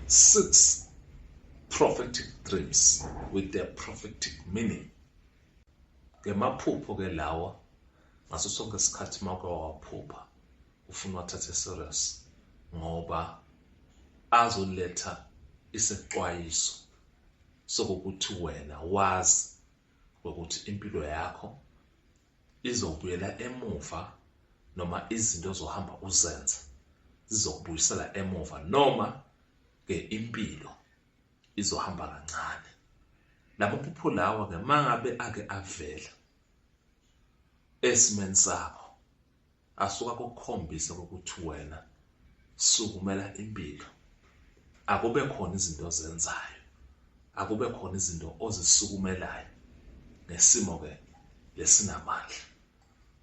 Six prophetic dreams with their prophetic meaning. Ngemaphupho ke lawa ngaso sonke isikhathi uma uke wawaphupha ufuna uwathathe serious ngoba azoletha isexwayiso sokuthi wena wazi ukuthi impilo yakho izobuyela emuva noma izinto ozohamba uzenze zizokubuyisela emuva noma ke impilo izohamba kancane. Lamaphupho lawa ke mangabe ake avela esimeni sakho asuka kukhombisa ukuthi wena sukumela impilo, akube khona izinto ozenzayo, akube khona izinto ozisukumelayo ngesimo ke lesinamandla.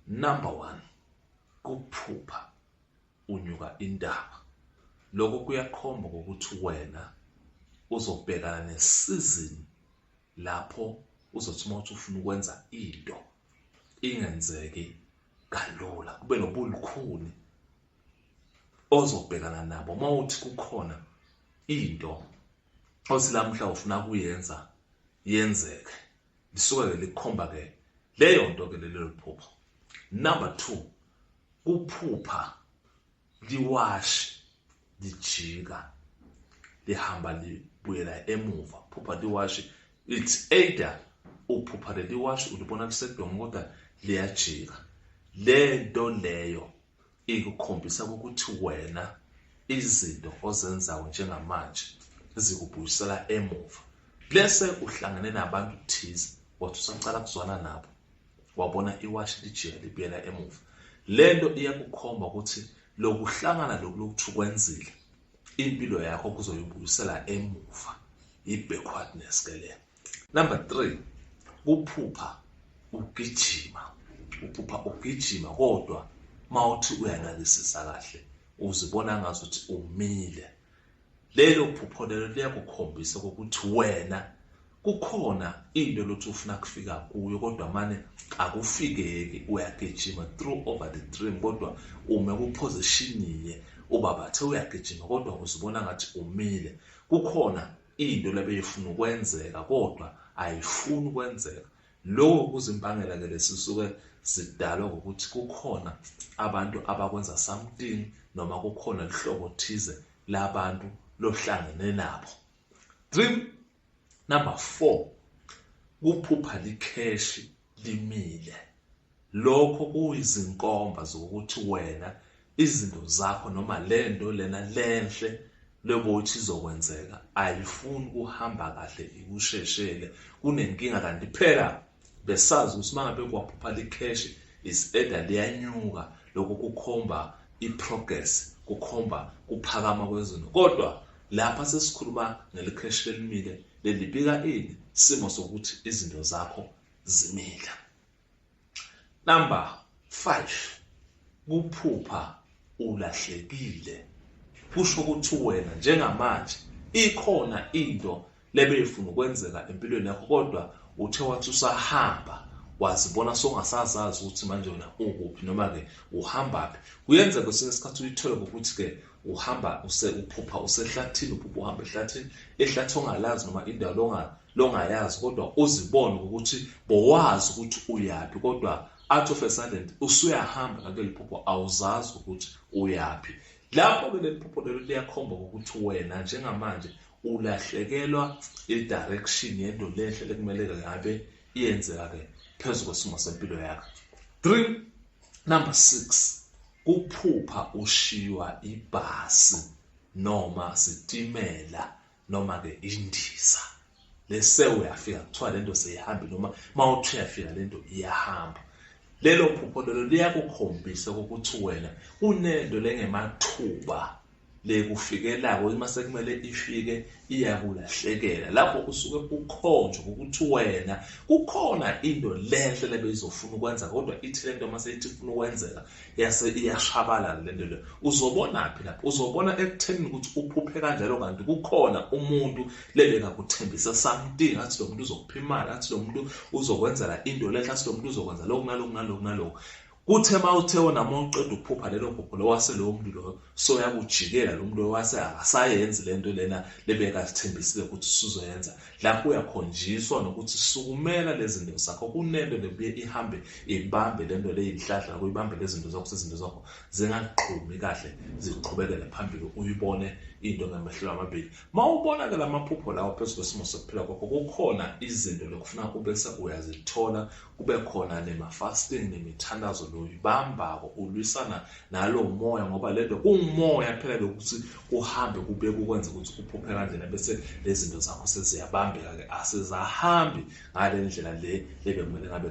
Number 1, kuphupha unyuka intaba. Lokho kuyakhomba ukuthi wena uzobhekana nesizini lapho uzothi uma uthi ufuna ukwenza into ingenzeki kalula, kube nobulukhuni ozobhekana nabo uma uthi kukhona into othi lamhla ufuna kuyenza yenzeke. Lisuke-ke likhomba-ke leyo nto-ke lelo phupho. Number 2, kuphupha liwashi lijika lihamba libuyela emuva. Phupha liwashi, it's either uphupha leli washi ulibona lisedonga kodwa liyajika. Le nto leyo ikukhombisa ukuthi wena izinto ozenzayo njengamanje zikubuyisela emuva. Bese uhlangene nabantu thize wathi usacala kuzwana nabo wabona iwashi lijika libuyela emuva. Lento iyakukhomba ukuthi lokuhlangana lokhu lokuthi ukwenzile impilo yakho kuzoyibuyisela emuva, i-backwardness ke le. Number 3, kuphupha ugijima. Uphupha ugijima kodwa mawuthi uyanakisisa kahle uzibona ngazuthi umile. Lelo phupho lelo liyakukhombisa ukuthi wena kukhona into lothi ufuna kufika kuyo kodwa mane akufikeki, uyagijima through over the dream kodwa ume ku-position yinye. Ubabathe uyagijima kodwa uzibona ngathi umile. Kukhona into lebeyifuna ukwenzeka kodwa ayifuni ukwenzeka. Lokho kuzimpangela ke lesisuke sidalwa ukuthi kukhona abantu abakwenza something noma kukhona lihlobo thize labantu lohlangene nabo. Dream number 4, kuphupha likheshi limile. Lokho kuyizinkomba zokuthi wena izinto zakho noma lento lena lenhle lebothi izokwenzeka ayifuni kuhamba kahle, ikusheshele, kunenkinga. Kanti phela besazi ukuthi mangabe kwaphupha likheshi is either liyanyuka, lokho kukhomba i-progress, kukhomba kuphakama kwezinto. Kodwa lapha sesikhuluma ngelikheshi lelimile, lelibika ini? Simo sokuthi izinto zakho zimile. Number 5, kuphupha ulahlekile. Kusho ukuthi wena njengamanje ikhona into lebeyifuna ukwenzeka empilweni yakho kodwa uthe wathi usahamba wazibona songasazazi ukuthi manje wena ukuphi noma ke uhambaphi. Kuyenzeka kwesinye isikhathi uyithole ngokuthi ke uhamba uphupha usehlathini, uphupha uhamba ehlathini, ehlathi ongalazi noma indawo longayazi kodwa uzibone ukuthi bowazi ukuthi uyaphi kodwa out of a sudden usuyahamba kuleli phupho awuzazi ukuthi uyaphi. Lapho-ke leli phupho lelo liyakhomba ukuthi wena njengamanje ulahlekelwa i-direction yento lenhle lekumele ngabe iyenzeka-ke phezu kwesimo sempilo yakho. Dream number 6, kuphupha ushiywa ibhasi noma sitimela noma ke indiza. Lese uyafika kuthiwa lento seyihambi noma mawuthi uyafika lento iyahamba. Lelo phupho lelo liyakukhombisa ukuthi wena kunento lengemathuba lekufikelako uma sekumele ifike iyakulahlekela. Lapho usuke ukhonjwa ukuthi wena kukhona into lenhle lebeyizofuna ukwenza kodwa ithi lento uma seyithi ifuna ukwenzeka yase iyashabalala lento leyo. Uzobona phi lapho? Uzobona ekutheni ukuthi uphuphe kanjalo kanti kukhona umuntu lebekakuthembisa something, athi lo muntu uzokupha imali, athi lo muntu uzokwenzela into lenhle, athi lo muntu uzokwenza lokhu nalokhu nalokhu nalokhu. Kuthe uma uthe wona uma uqeda ukuphupha lelo phupho lo wase lowo muntu loyo soyakujikela lo muntu loyo wase akasayenzi le nto lena lebekazithembisile ukuthi usuzoyenza. Lapho uyakhonjiswa nokuthi sukumela lezi zinto zakho, kunento lebuye ihambe ibambe le nto le inhlahla kuyibambe lezi zinto zakho, izinto zakho zingaqhumi kahle ziqhubekele phambili, uyibone into ngamehlo amabili. Uma ubona-ke la maphupho lawo phezu kwesimo sokuphila kwakho, kukhona izinto lekufuna ubese uyazithola, kube khona nema-fasting nemithandazo loyibambako ulwisana nalo moya, ngoba lento kungumoya phela lokuthi kuhambe kube kukwenza ukuthi uphuphe kanjena, bese lezi zinto zakho seziyabambeka-ke, asezahambi ngale ndlela le lebekumele ngabe.